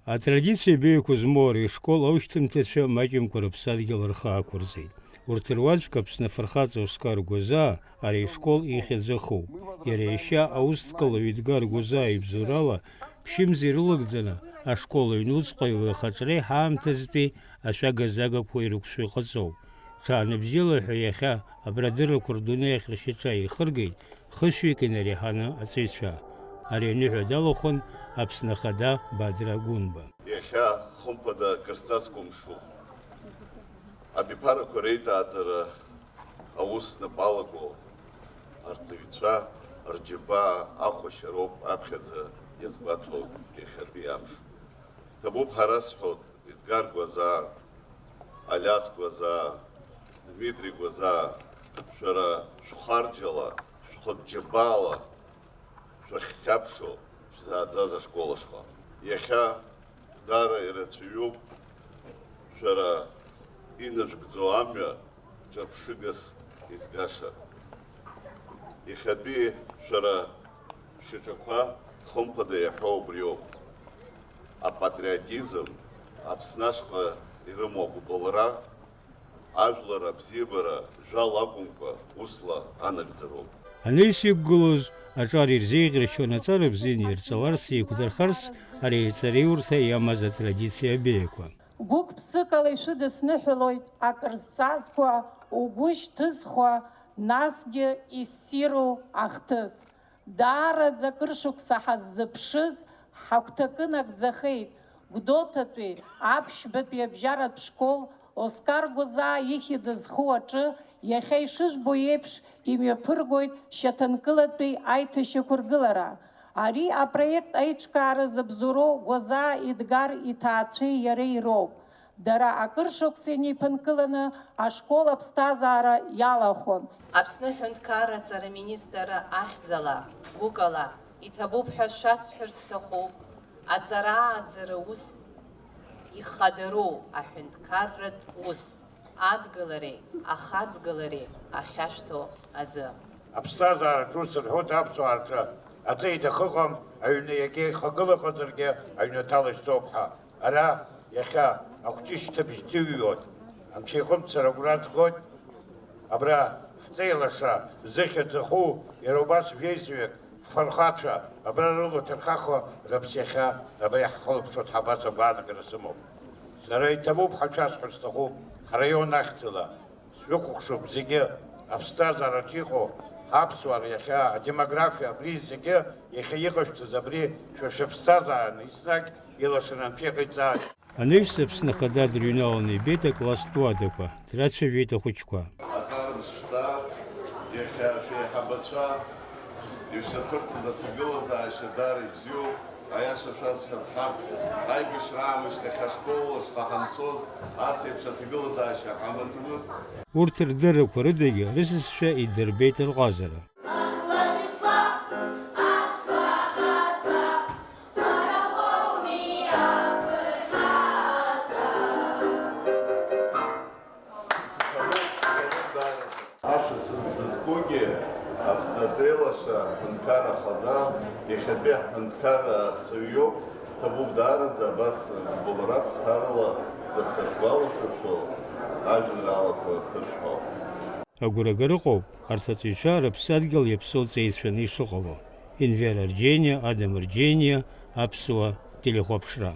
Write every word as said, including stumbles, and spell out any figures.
Атрадициа беиақәа змоу ари ашкол аушьҭымҭацәа маҷымкәа рыԥсадгьыл рхы ақәырҵеит. Урҭ руаӡәк Аԥсны афырхаҵа Оскар Гәазаа ари ашкол ихьӡ ахоуп. Иара иашьа аусҭҵааҩ Едгар Гәазаа ибзоурала, ԥшьымз ирылагӡаны ашкол аҩнуҵҟа уи ахаҿреи ҳаамҭазтәи ашәага-загақәа ирықәшәо иҟаҵоуп. Ҽаанбзиала ҳәа иахьа абра адыррақәа рдунеи ахь ршьаҿа еихыргеит хышәҩык инареиҳаны аҵаҩцәа. Ари аныҳәа далахәын Аԥсны Ахада Бадра Гәынба. Иахьа, хымԥада, акыр сзақәымшәо, абиԥарақәа реиҵааӡара аус напы алаго арҵаҩцәа рџьабаа ахәашьароуп аԥхьаӡа иазгәаҭоу иахьатәи амш. Ҭабуп ҳәа расҳәоит, Едгар Гәазаа, Алиас Гәазаа, Дмитри Гәазаа, шәара шәхәарџьала, шәхәыҷ џьабаала шәахьхьаԥшуа шәзааӡаз ашкол ашҟа. Иахьа даара ирацәаҩуп шәара инажәгӡо амҩа ҿырԥшыгас изгаша. Иахьатәи шәара шьаҿақәа, хымԥада, иаҳәо убриоуп. Апатриотизм, Аԥсны ашҟа ирымоу агәыбылра, ажәлар абзиабара жәала акәымкәа, усла анагӡароуп. Анаҩс иқәгылоз аҿар ирзеиӷьаршьон аҵара бзианы ирҵаларц, еиқәдырхарц, ари аҵараиурҭа иамаз атрадициа абеиақәа. Гәык-ԥсыкала ишәыдысныҳәалоит акыр зҵазкуа, угәы шьҭызхуа, насгьы иссиру ахҭыс. Даараӡа акыр шықәса ҳаззыԥшыз ҳагәҭакы нагӡахеит. Гәдоуҭатәи аԥшьбатәи абжьаратә школ Оскар Гәазаа ихьӡ зху аҿы иахьа ишыжәбо еиԥш имҩаԥыргоит шьаҭанкылатәи аиҭашьақәыргылара. Ари апроект аиҿкаара зыбзоуроу Гәазаа Едгар иҭаацәеи иареи роуп. Дара акыр шықәса инеиԥынкыланы ашкол аԥсҭазаара иалахәын. Аԥсны аҳәынҭқарра аҵара министр ахьӡала, гәыкала, иҭабуп ҳәа шәасҳәар сҭахуп, аҵара-ааӡара ус ихадароу аҳәынҭқарратә ус адгылареи ахаҵгылареи ахьашәҭо азы. Аԥсҭазаараҿ ус рҳәоит аԥсуаа рҿы, аҵеи дахыҟам, аҩны иагьа ихагыла ыҟазаргьы, аҩнаҭа лашьцоуп ҳәа. Ара иахьа ахәҷы шьҭыбжь ҭыҩуеит, анцәа иҟынтә сара агәра згоит, абра ҳҵеи лаша зыхьӡ аху, иара убас жәеизаҩык ҳфырхацәа абра рыла ҭырхаха рыԥс иахьа абра иаҳхылаԥшуеит ҳәа абас агәаанагара сымоуп. Сара иҭабуп ҳәа шәасҳәар сҭахуп, ҳраион ахьӡала. Шәыкәыхшоуп зегьы, аԥсҭазаараҿ иҟоу ҳаԥсуаа иахьа, адемографиа, абри зегьы иахьа иҟашәҵаз абри шәа шәыԥсҭазааран, еснагь илашаны анцәа иҟаиҵааит. Анаҩс Аԥсны Ахада дырҩналаны ибеит акласстә уадақәа, драцәажәеит ахәыҷқәа. Аҵара мшәҵа, иахьа шәеиҳабацәа ишәзаԥырҵаз аҭагылазаашьа даара ибзиоуп. Аиаша шәасҳәап, ҳарҭ аибашьра аамышьҭахь ашкол ашҟа ҳанцоз ас еиԥш аҭагылазаашьа ҳамаӡамызт. Урҭ рдыррақәа рыдагьы рысасцәа идырбеит рҟазара. Ашәа сызкугьы Аԥсны аҵеилаша аҳәынҭқарра ахада, иахьатәи аҳәынҭқарра арҵаҩ иоуп, ҭабуп даараӡа абас гәыбылрак ԥарала дыԥхьашәгәалашәыршәо ажәеинраалақәа хыршәо. Агәрагара ыҟоуп арҭ аҵаҩцәа рыԥсадгьыл иаԥсоу ҵеицәаны ишыҟало. Енвер Арџьениа, Адам Арџьениа, Аԥсуа телехәаԥшра.